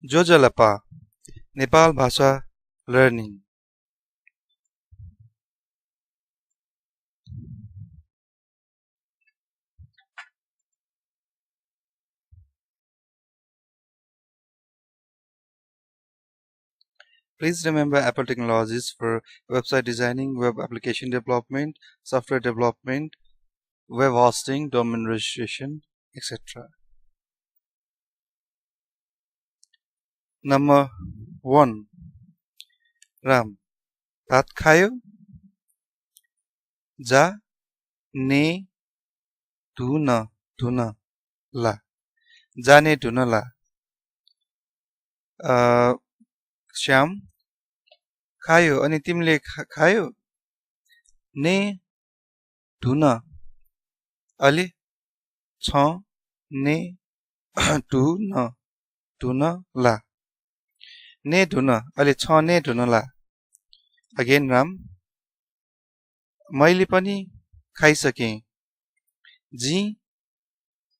जोजलपा नेपाल भाषा learning Please remember Apple technologies for website designing, web application development, software development, web hosting, domain registration, etc. Number 1. Ram भात खायो जा ने धुन धुन ला जाने धुन ला श्याम खायो अनि तिमीले खायो ने धुन अलि छ ने धुन धुन ला ने धुन अलि छ ने धुन ला अगेन राम मैले पनि खाइसके जी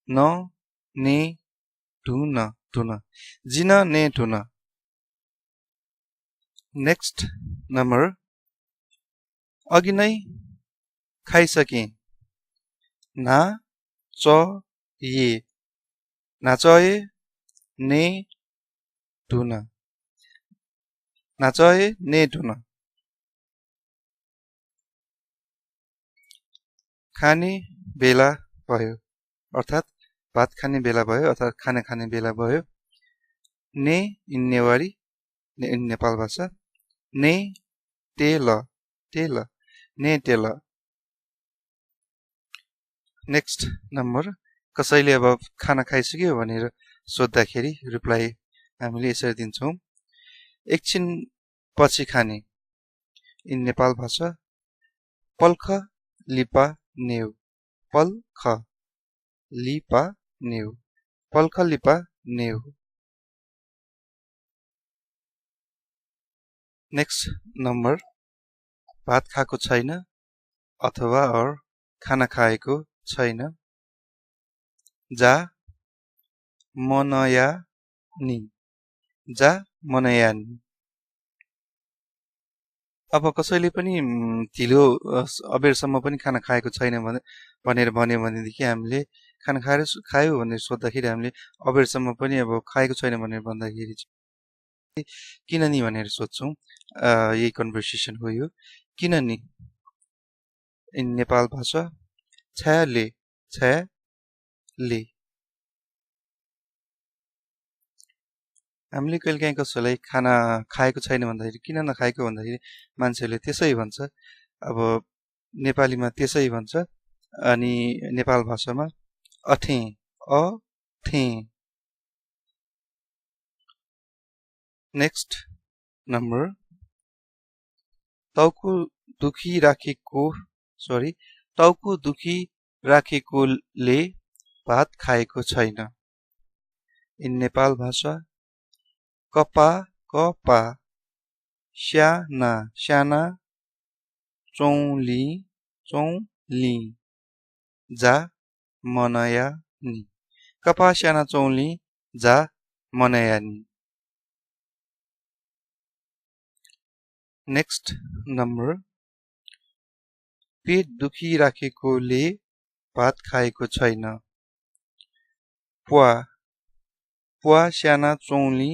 न ने धुन धुन जिन ने धुन नेक्स्ट नम्बर अघि नै खाइसके ना च ये नाचए ने धुन नाचए ने धुन खाने बेला भयो अर्थात भात खाने बेला भयो अर्थात खाना खाने बेला भयो ने इन नेवारी इन नेपाल भाषा ने तेल तेल ने तेल नेक्स्ट नम्बर कसैले अब खाना खाइसक्यो भनेर सोध्दाखेरि रिप्लाई हामीले यसरी दिन्छौं एकछिन पछि खाने इन नेपाल भाषा पल्ख लिपा नेउ पल्ख लिपा नेउ पल्ख लिपा नेउ नेक्स्ट नम्बर भात खाएको छैन अथवा और खाना खाएको छैन जा मनया नि जा मनया नि अब कसैले पनि ढिलो अबेरसम्म पनि खाना खाएको छैन भनेर भन्यो भनेदेखि हामीले खाना खायो भनेर सोध्दाखेरि हामीले अबेरसम्म पनि अब खाएको छैन भनेर भन्दाखेरि किन नि भनेर सोध्छौं यही कन्भर्सेसन हो यो किन नि इन नेपाल भाषा छले हामीले कहिलेकाहीँ कसैलाई खाना खाएको छैन भन्दाखेरि किन नखाएको भन्दाखेरि मान्छेले त्यसै भन्छ अब नेपालीमा त्यसै भन्छ अनि नेपाल भाषामा अठे नेक्स्ट नम्बर टाउको दुखी राखेकोले भात खाएको छैन इन नेपाल भाषा कपा श्याना चौली जा मनया नि कपा श्याना चौली जा मनया नि नेक्स्ट नम्बर पेट दुखिराखेकोले भात खाएको छैन पुवा श्याना चौली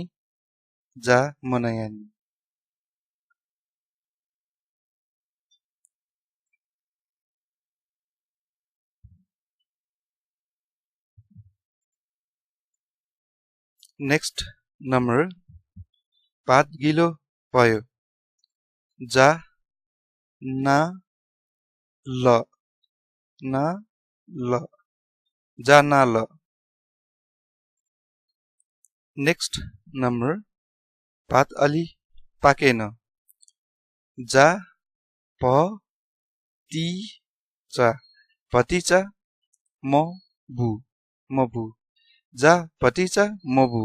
जा मनया नि नेक्स्ट नम्बर भात गिलो भयो जा ना ल जा ना ल नेक्स्ट नम्बर भात अलि पाकेन जा भतिचा म भु जा भतिचा म भु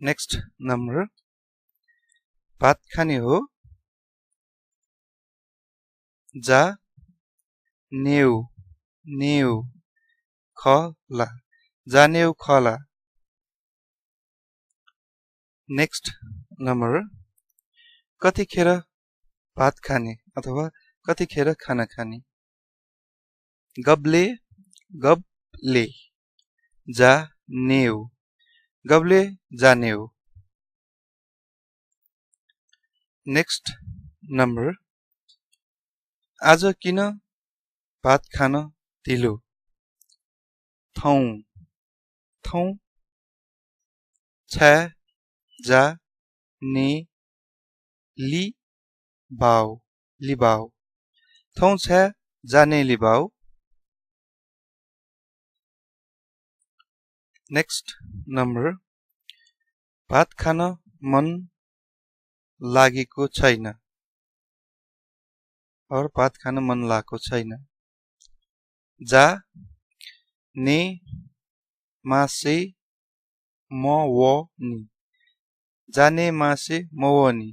नेक्स्ट नम्बर भात खाने हो जा नेउ खला जा नेउ खला नेक्स्ट नम्बर कतिखेर भात खाने अथवा कतिखेर खाना खाने गब्ले गब्ले जानेऊ गब्ले जानेऊ नेक्स्ट नम्बर आज किन भात खान ढिलो थौं थौं छ्या जा ने लि बाउ लिबाउ थौं छ्या जाने लिबाउ नेक्स्ट नम्बर भात खान मन लागेको छैन और भात खान मन लागेको छैन जा ने मासे म व नि जाने मासे म व नि